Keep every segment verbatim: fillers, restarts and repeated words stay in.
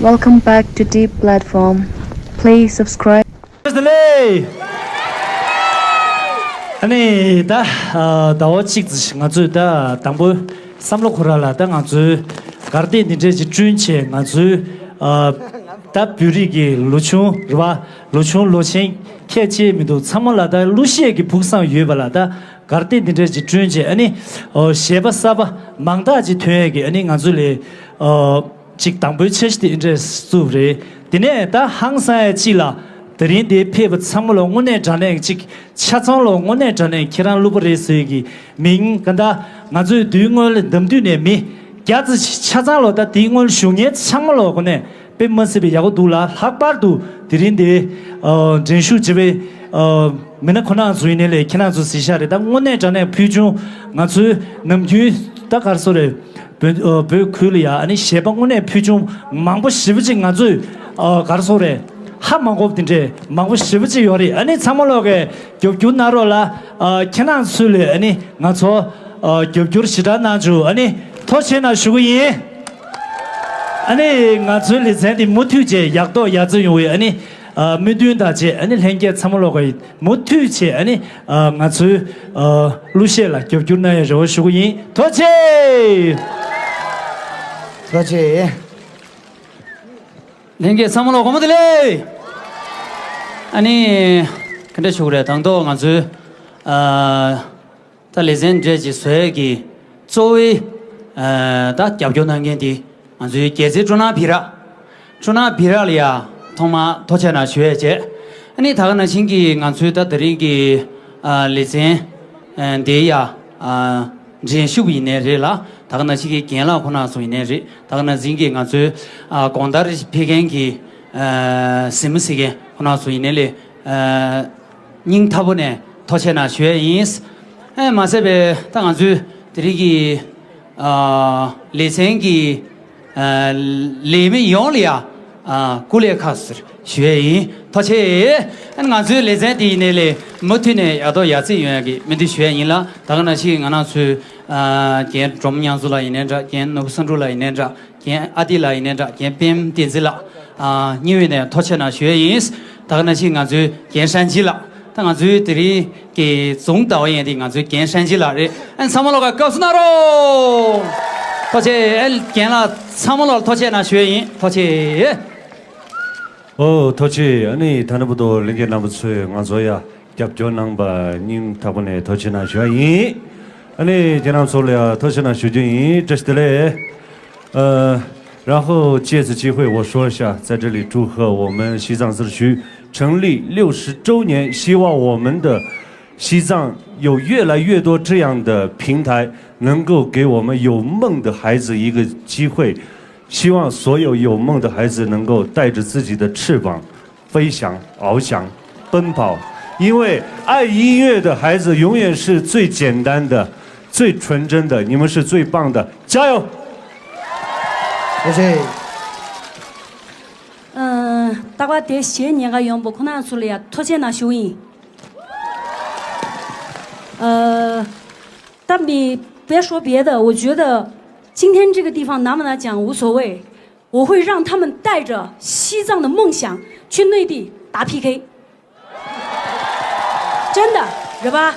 Welcome back to Deep Platform. Please subscribe. བཀྲ་ཤིས་བདེ་ལེགས། ཨ་ནི་ད་ཨ་ཟླ་བ་གཅིག་ཙམ་ང་ཚོས་ད་དང་པོ་བསམ་བློ་ཁོ་ར་ལ་ད་ང་ཚོའི་གར་སྟེགས་འདི་འདྲས་ཅིག་བསྐྲུན་བྱས། ང་ཚོའི་ཨ་ད་བོད་རིགས་ཀྱི་ལོ་ཆུང་རེད་བ། ལོ་ཆུང་ལོ་ཆེན་ཁྱད་ཆེ་མི་འདུག་ཚང་མ་ལ་ད་གླུ་གཞས་ཀྱི་ཕུགས་བསམ་ཡོད་པ་ལ་ད་གར་སྟེགས་འདི་འདྲས་ཅིག་བསྐྲུན་བྱས། ཨ་ནི་ཨོ་གཞས་པ་གསར་པ་མང་དག་ཅིག་ཐོན་ཡས་ཀྱི་ཨ་ནི་ང་ཚོ་ལས་ཨོ་ཅིག་དང་པོའི་འཆར་གཞི་དེ་འདྲས་བཙུགས་རེད། དེ་ནས་ད་ཧང་སང་ཡ་གཅིག་ལ་དེ་རིང་འདིར་ཕེབས་པ་ཚང་མ་ལ་དངོས་གནས་དྲང་གནས་ཅིག་ཆ་ཚང་ལ་དངོས་གནས་དྲང་གནས་ཁྱེད་རང་གླུ་པ་རེད་ཟེར་གྱི་མིང་ག་ད་ང་ཚོའི་དུས་སྔོན་ལ་འདམ་དུས་ནས་མི་བརྒྱ་ཙམ་ཆ་ཚང་ལ་ད་དེའི་སྔོན་ལ་ཞུགས་མཁན་ཚང་མ་ལ་དངོས་གནས་དཔེ་མ་སྲིད་པའི་ཡག་པོ་འདུག་ལ། ལྷག་པར་དུ་དེ་རིང་འདིར་ཨ་འགྲན་ཞུགས་བྱེད་པའི་ཨ་མི་སྣ་ཁོ་ན་ཚོ་ཡིན་ནའི་ལས་ཁྱེད་རང་ཚོ་གཟིགས་ཤག་རེད། ད་དངོས་གནས་དྲང་གནས་ཕུལ་བྱུང་ང་ཚོའི་ནམ་རྒྱུན་ད་ག་རེ་ཟེར་རེད། བོད་ཨ་བོད་ཁུལ་ལ་ཡ་ཨ་ནི་གཞས་པ་དངོས་གནས་ཕུལ་བྱུང་མང་པོ་ཞེ་པོ་ཅིག་ང་ཚོས་ཨ་ག་རེ་ཟེར་རེད། ཧ་མ་གོ་བ་དེ་འདྲས་མང་པོ་ཞེ་པོ་ཅིག་ཡོད་རེད། ཨ་ནི་ཚང་མ་ལོག་གིས་རྒྱབ་སྐྱོར་གནང་རོགས་ལ། ཨ་ཁྱེད་རང་ཚོ་ལས་ཨ་ནི་ང་ཚོ་ཨ་རྒྱབ་སྐྱོར་ཞེ་དྲག་གནང་བྱུང་། ཨ་ནི་ཐུགས་རྗེ་ཆེ་གནང་ཞུ་གི་ཡིན། ཨ་ནི་ང་ཚོའི་ལེ་ཚན་འདི་མུ་མཐུད་བྱས་ཡག་ཐོག་ཡག་བརྩེགས་ཡོང་བའི་ཨ་ནི་ཨ་སྨོན་འདུན་དང་བཅས། ཨ་ནི་ལྷན་རྒྱས་ཚང་མ་ལོག་གིས་མུ་མཐུད་བྱས་ཨ་ནི་ཨ་ང་ཚོའི་ཨ་གླུ་གཞས་ལ་རྒྱབ་སྐྱོར་གནང་ཡ་རེ་བ་ཞུ་གི་ཡིན། ཐུགས་རྗེ་ཆེ། ཐུགས་རྗེ་ཆེ། ལྷན་རྒྱས་ཚང་མ་ལ་དགོང་མོ་བདེ་ལེགས། ཨ་ནི་ག་འདྲ་ཞུ་དགོས་རེད། དང་ཐོག་ང་ཚོའི་ཨ་ད་ལེ་ཚན་འདྲ་ཅིག་བཟོ་ཡས་ཀྱི་གཙོ་བོའི་ཨ་ད་རྒྱབ་སྐྱོར་གནང་མཁན་དེ་ང་ཚོའི་རྒྱལ་རྩེ་སྤྲོ་སྣང་བི་ར། སྤྲོ་སྣང་བི་ར་ལ་ཡ་ཐོག་མ་ཐུགས་རྗེ་ཆེ་གནང་ཞུ་ཡས་བྱས། ཨ་ནི་ད་ག་ནང་བཞིན་གྱི་ང་ཚོའི་ད་དེ་རིང་གི་ཨ་ལེ་ཚན་ཨ་འདི་ཡ་ཨ་འགྲན་ཞུགས་ཡིན་ནའི་རེད་ལ། ད་ག་ནང་བཞིན་གྱི་རྒན་ལགས་ཁོང་རྣམ་ཚོ་ཡིན་ནའི་རེད། ད་ག་ནང་བཞིན་གྱི་ང་ཚོའི་ཨ་དགོང་དག་ཕེབས་མཁན་གྱི་ཨ་གཟིགས་མོ་གཟིགས་མཁན་ཁོང་རྣམ་ཚོ་ཡིན་ནའི་ལས་ཨ་སྙིང་ཐག་པ་ནས་ཐུགས་རྗེ་ཆེ་གནང་ཞུ་ཡས་ཡིན། ཨེ་མ་ཟད་པའི་ད་ང་ཚོའི་དེ་རིང་གི་ཨ་ལེ་ཚན་གྱི་ཨ་ལས་མི་ཡོངས་ལ་ཡ་ཨ་སྐུ་ལས་ཁག་ཟེར་ཞུ་ཡས་ཡིན། ཐུགས་རྗེ་ཆེ། ཨ་ནི་ང་ཚོའི་ལེ་ཚན་དེ་ཡིན་ནའི་ལས་མུ་མཐུད་ནས་ཡག་ཐོག་ཡག་བརྩེགས་ཡོང་ཡ་གི་སྨོན་འདུན་ཞུ་ཡས་ཡིན་ལ། ད་ག་ནང་བཞིན་ང་རང་ཚོའི་ཨ་རྒན་སྒྲོལ་མ་དབྱངས་འཛོམས་ལགས་ཡིན་ནའི་འདྲ། རྒན་ནོར་བུ་བསམ་འགྲུབ་ལགས་ཡིན་ནའི་འདྲ། རྒན་ཨ་ཏི་ལགས་ཡིན་ནའི་འདྲ། རྒན་པད་མ་བསྟན་འཛིན་ལགས། ཨ་སྙིང་དབུས་ནས་ཐུགས་རྗེ་ཆེ་གནང་ཞུ་ཡས་ཡིན། ད་ག་ནང་བཞིན་ང་ཚོའི་རྒན་ཧྲན་ཅི་ལགས། ད་ང་ཚོའི་དེ་རིང་གི་རྫོང་ཟླ་བ་ཡན་དེ་ང་ཚོའི་རྒན་ཧྲན་ཅི་ལགས་རེད། ཨ་ཚང་མ་ལོག་ག་བཀའ་ཟུར་གནང་རོགས། ཐུགས་རྗེ་ཆེ། ཨ་རྒན་ལགས་ཚང་མ་ལོག་ལ་ཐུགས་རྗེ་ཆེ་གནང་ཞུ་ཡས་ཡིན། ཐུགས་རྗེ་ཆེ། ཨོ་ཐུགས་རྗེ་ཆེ། ཨ་ནི་ད་ནི་བར་དུ་ལྷན་རྒྱས་རྣམ་པ་ཚོས་ང་ཚོ་ཡ་རྒྱབ་སྐྱོར་གནང་པ་སྙིང་ཐག་པ་ནས་ཐུགས་རྗེ་ཆེ་གནང་ཞུ་ཡ་ཡིན། ཨ་ནི་ཁྱེད་རང་ཚོ་ལ་ཡ་ཐུགས་རྗེ་ཆེ་གནང་ཞུ་རྒྱུ་ཡིན། བཀྲ་ཤིས་བདེ་ལེགས། 呃，然后借此机会我说一下，在这里祝贺我们西藏自治区成立六十周年，希望我们的西藏有越来越多这样的平台，能够给我们有梦的孩子一个机会。希望所有有梦的孩子能够带着自己的翅膀飞翔、翱翔、奔跑，因为爱音乐的孩子永远是最简单的、最纯真的。你们是最棒的，加油！谢谢。嗯，大家得谢谢你个永不可能出来呀，推荐那收音。呃，但你别说别的，我觉得今天这个地方能不能讲无所谓，我会让他们带着西藏的梦想去内地打 P K。真的，是吧？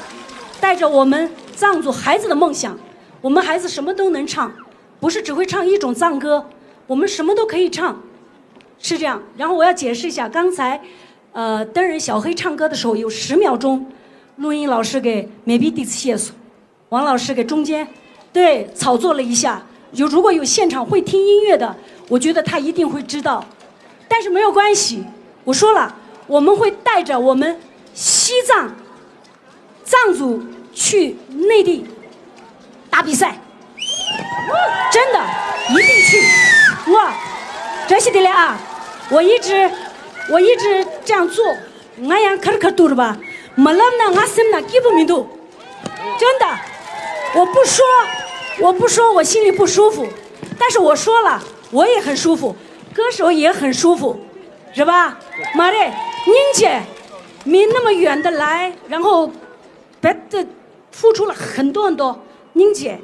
带着我们藏族孩子的梦想，我们孩子什么都能唱，不是只会唱一种藏歌，我们什么都可以唱，是这样。然后我要解释一下，刚才，呃，灯人小黑唱歌的时候有十秒钟，录音老师给 maybe 第七页 王老师给中间，对，炒作了一下。有，如果有现场会听音乐的，我觉得他一定会知道。但是没有关系，我说了，我们会带着我们西藏藏族去内地打比赛，真的，一定去。哇，这是的了啊！我一直，我一直这样做， ང་ཡང་ཁར་ཁར་ཐུག་རེད་པ། མ་ལབ་ན་ང་སེམས་ན་སྐྱིད་པོ་མི་འདུག 真的，我不说，我不说，我心里不舒服，但是我说了，我也很舒服，歌手也很舒服，是吧？མ་རེད། སྙིང་རྗེ། མི་那么远的来，然后别的付出了很多很多， སྙིང་རྗེ།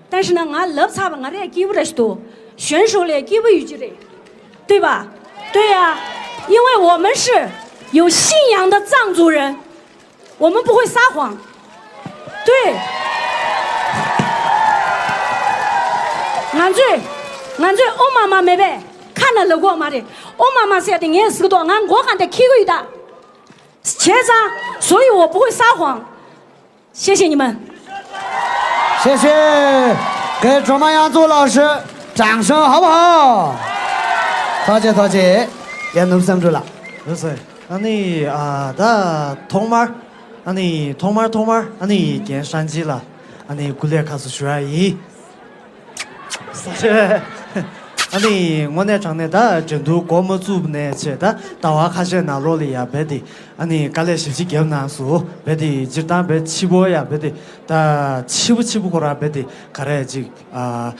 但是呢，ང་ལབ་ཚར་བ་ང་རང་སྐྱིད་པོ་རེད་ཞུ། 选手ལས་སྐྱིད་པོ་ཡོད་ཀྱི་རེད། 对吧？对呀，因为我们是有信仰的藏族人，我们不会撒谎。对，ང་ཚོས་ང་ཚོས་ཨོ་མ་མ་མེད་པས་ཁ་ན་ལབ་དགོས་མ་རེད། ཨོ་མ་མ་ཟེར་ཏེ་ངས་ཟེར་གི་འདུག་ང་མགོ་གང་དེ་འཁྱེར་གི་ཡོད་ད། བྱས་ཙང་，所以我不会撒谎。 谢谢你们。谢谢，给卓玛阳祖老师掌声好不好？ཐུགས་རྗེ་ཐུགས་རྗེ། རྒན་ནུབ་བསམ་གྲུབ་ལགས། ལགས་སོ། ཨ་ནི་ཨ་ད་ཐོག་མར་ཨ་ནི་ཐོག་མར་ཐོག་མར་ཨ་ནི་རྒན་ཧྲན་ཅི་ལགས་ཨ་ནི་སྐུ་ལས་ཁག་སུ་ཞུ་ཡ་ཡིན། ཨ་ནི་དངོས་གནས་དྲང་གནས་ད་འགྲན་བསྡུར་འགོ་མ་བཙུགས་ནས་བྱས་ད་ཟླ་བ་ཁ་ཤས་ནང་ལོགས་ལ་ཡ་རྦད་དེ་ཨ་ནི་དཀའ་ལས་ཞེ་པོ་ཅིག་བརྒྱབ་གནང་སོང་། རྦད་དེ་སྤྱིར་བཏང་རྦད་ཕྱི་པོ་ཡ་རྦད་དེ་ད་ཕྱི་པོ་ཕྱི་པོ་ཁོ་རང་རྦད་དེ་ག་རེ་ཅིག་ཨ་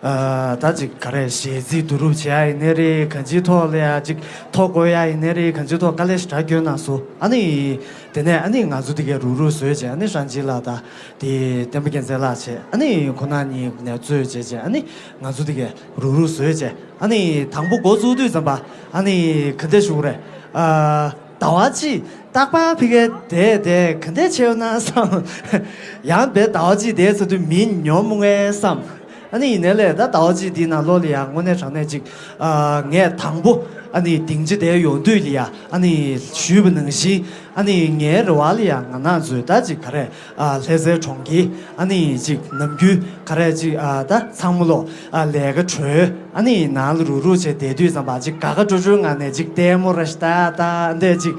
ཨ་ད་ཅིག་ག་རེ་གཞས་ཚིག་བསྡུ་རུབ་བྱེད་ཡ་ཡིན་ནའི་རེད། གང་ཅིའི་ཐོག་ལ་ཡ་ཅིག་ཐོ་འགོད་ཡ་ཡིན་ནའི་རེད། གང་ཅིའི་ཐོག་དཀའ་ལས་ཞེ་དྲག་བརྒྱབ་གནང་སོང་། ཨ་ནི་དེ་ནས་ཨ་ནི་ང་ཚོ་དེ་གས་རུག་རུག་བཟོས་བྱས་ཨ་ནི་ཧྲན་ཅི་ལགས་དང་། དེ་བསྟན་པ་རྒྱལ་མཚན་ལགས་བྱས་ཨ་ནི་ཁོང་རྣམ་གཉིས་ནས་གཙོས་བྱས་བྱས་ཨ་ནི་ང་ཚོ་དེ་གས་རུག་རུག་བཟོས་བྱས་ཨ་ནི་དང་པོ་འགོ་བཙུགས་དུས་ཙམ་པ་ཨ་ནི་ག་འདྲ་ཞུ་དགོས་རེད། ཨ་ཟླ་བ་གཅིག་རྟག་པར་ཕ་གིར་བསྡད་བསྡད་ག་འདྲ་བྱས་ཡོད་ན་བསམ། ཡང་བསྡད་ཟླ་བ་གཅིག་བསྡད་ཚར་དུས་མི་ཉོབ་མོ་ངེས་བསམ། ཨ་ནི་ཡིན་ནའི་ལས་ད་ཟླ་བ་གཅིག་འདིའི་ནང་ལོགས་ལ་ཡང་དངོས་གནས་དྲང་གནས་ཅིག་ཨ་ངས་དང་པོ་ཨ་ནི་སྡིངས་ཆ་དེར་ཡོང་དུས་ལ་ཡ་ཨ་ནི་ཞུས་པ་ནང་བཞིན་ཨ་ནི་ངའི་རེ་བ་ལ་ཡ་ང་རང་ཚོའི་ད་ཅིག་ག་རེ་ཨ་ལྷ་སའི་གྲོང་ཁྱེར་ཨ་ནི་ཅིག་ནམ་རྒྱུན་ག་རེ་ཅིག་ཨ་ད་ཚང་མ་ལོ་ཨ་ལས་ཀ་གྲོལ་ཨ་ནི་ནང་ལ་རུག་རུག་བྱས་བསྡད་དུས་ཙམ་པ་ཅིག་དགའ་དགའ་སྤྲོ་སྤྲོའི་ངང་ནས་ཅིག་ལྟད་མོ་ར་ཤི་ད་ད་འདྲས་ཅིག་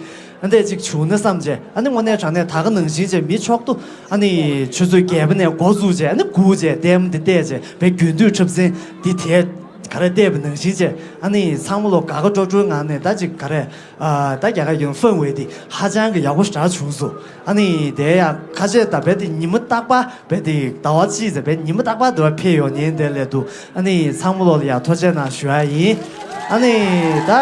འདྲས་ཅིག་བྱུང་ན་བསམ་བྱས་ཨ་ནི་དངོས་གནས་དྲང་གནས་ད་ག་ནང་བཞིན་བྱས་མི་མཆོག་ཏུ་ཨ་ནི་ཆུ་ཚོད་བརྒྱད་པ་ནས་འགོ་བཙུགས་བྱས་ཨ་ནི་སྒུག་བྱས་ལྟད་མོ་འདི་བལྟས་བྱས་བའི་རྒྱུན་དུས་འཁྲབ་ཚན་འདི་དེ་ག་རེ་བལྟས་པ་ནང་བཞིན་བྱས་ཨ་ནི་ཚང་མ་ལོ་དགའ་དགའ་སྤྲོ་སྤྲོའི་ངང་ནས་ད་ཅིག་ག་རེ་ཨ་ད་རྒྱ་གར་ཡོང་ཧྥན་ཝེ་འདི་ཧ་ཅང་གི་ཡག་པོ་ཞེ་དྲག་བྱུང་སོང་། ཨ་ནི་དེ་ཡང་ཁ་ཤས་ད་བལྟས་ཏེ་ཉི་མ་རྟག་པར་བལྟས་ཏེ་ཟླ་བ་གཅིག་ཙམ་བལྟས་ཉི་མ་རྟག་པར་འདི་བ་ཕེབས་ཡོང་ཉེན་དེ་ལས་འདུག་ཨ་ནི་ཚང་མ་ལོ་ལ་ཡང་ཐུགས་རྗེ་གནང་ཞུ་ཡ་ཡིན། ཨ་ནི་ད་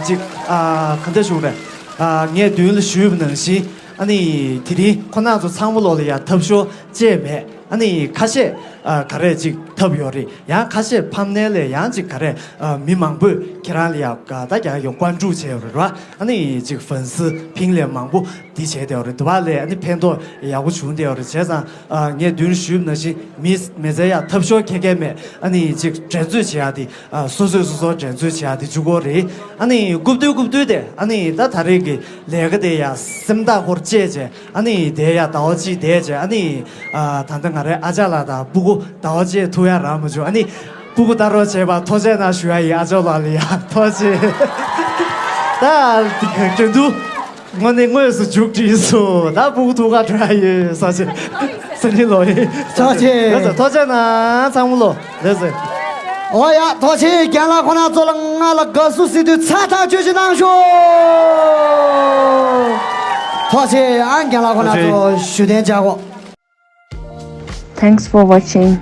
ཅིག་ཨ་ག་འདྲ་ཞུ་དགོས་རེད། ཨ་ངས་མདུན་ལ་ཞུས་པ་ནང་བཞིན་ཨ་ནི་དེ་རིང་ཁོ་རྣམ་ཚོ་ཚང་མ་ལོ་ལ་ཡང་ཐབས་ཤོར་བཅས་མེད། ཨ་ནི་ཁ་ཤས་ཨ་ག་རེ་ཅིག་ཐབས་ཡོད་རེད། ཡང་ཁ་ཤས་ཕམ་ནས་ལས་ཡང་ཅིག་ག་རེ་ཨ་མི་མང་པོས་ཁྱེད་རང་ལ་ཡང་ད་རྒྱ་ཡོང་ཀོན་ཀྲུག་བྱས་ཡོད་རེད་བ། ཨ་ནི་ཅིག་ཧྥན་སི་ཕིང་ལས་མང་པོ་འདི་བྱས་བསྡད་ཡོད་རེད་འདུག་བ། ལས་ཨ་ནི་ཕན་ཐོགས་ཡག་པོ་བྱུང་བསྡད་ཡོད་རེད། བྱས་ཙང་ཨ་ངས་མདུན་ཞུས་པ་ནང་བཞིན་མི་མི་ཚེ་ཡང་ཐབས་ཤོར་ཁྱད་ཁྱད་མེད། ཨ་ནི་ཅིག་འགྲན་རྩོད་བྱེད་ཡག་དེ་ཨ་སོ་སོས་སོ་སོར་འགྲན་རྩོད་བྱེད་ཡག་དེ་བཅུག་དགོས་རེད། ཨ་ནི་རྐུབ་སྟོད་རྐུབ་སྟོད་དེ་ཨ་ནི་ད་ད་རེས་ཀྱི་ལས་ཀ་དེ་ཡང་སེམས་ཐག་ཧོར་བཅད་བྱས་ཨ་ནི་དེ་ཡང་ཟླ་བ་གཅིག་བསྡད་བྱས་ཨ་ནི་ཨ་ད་ལྟ་ང་རའི་ཨ་ཅག་ལགས་དང་སྤུ་གུ་ཟླ་བ་གཅིག་ཐུག་ཡ་རག་མ་བྱུང་། ཨ་ནི་སྤུ་གུ་ལྟ་རོགས་བྱས་པ་ཐུགས་རྗེ་གནང་ཞུ་ཡ་ཡིན། ཨ་ཅག་ལགས་ལ་ཡང་ཐུགས་རྗེ། ད་འགྲན་བསྡུར་དངོས་གནས་དངོས་སུ་མཇུག་སྒྲིལ་སོང་། ད་སྤུ་གུ་ཐུག་ག་འགྲོ་ཡ་ཡོད་ས་ཆེ་ས་ཆེ་ལོ་ཡིན། ཐུགས་རྗེ། ལགས་སོ་ཐུགས་རྗེ་གནང་ཚང་མ་ལོ། ལགས་སོ། ཨོ་ཡ་ཐུགས་རྗེ་ཆེ། རྒན་ལགས་ཁོང་རྣམ་ཚོ་ལ་ང་ལ་དགའ་བསུ་ཟེར་དུས་ཚ་ཐག་ཆོད་ཅིག་གནང་ཤོག་ཐུགས་རྗེ་ཆེ། ཨ་རྒན་ལགས་ཁོང་རྣམ་ཚོ་བཞུགས་གདན་འཇགས་གོ། Thanks for watching.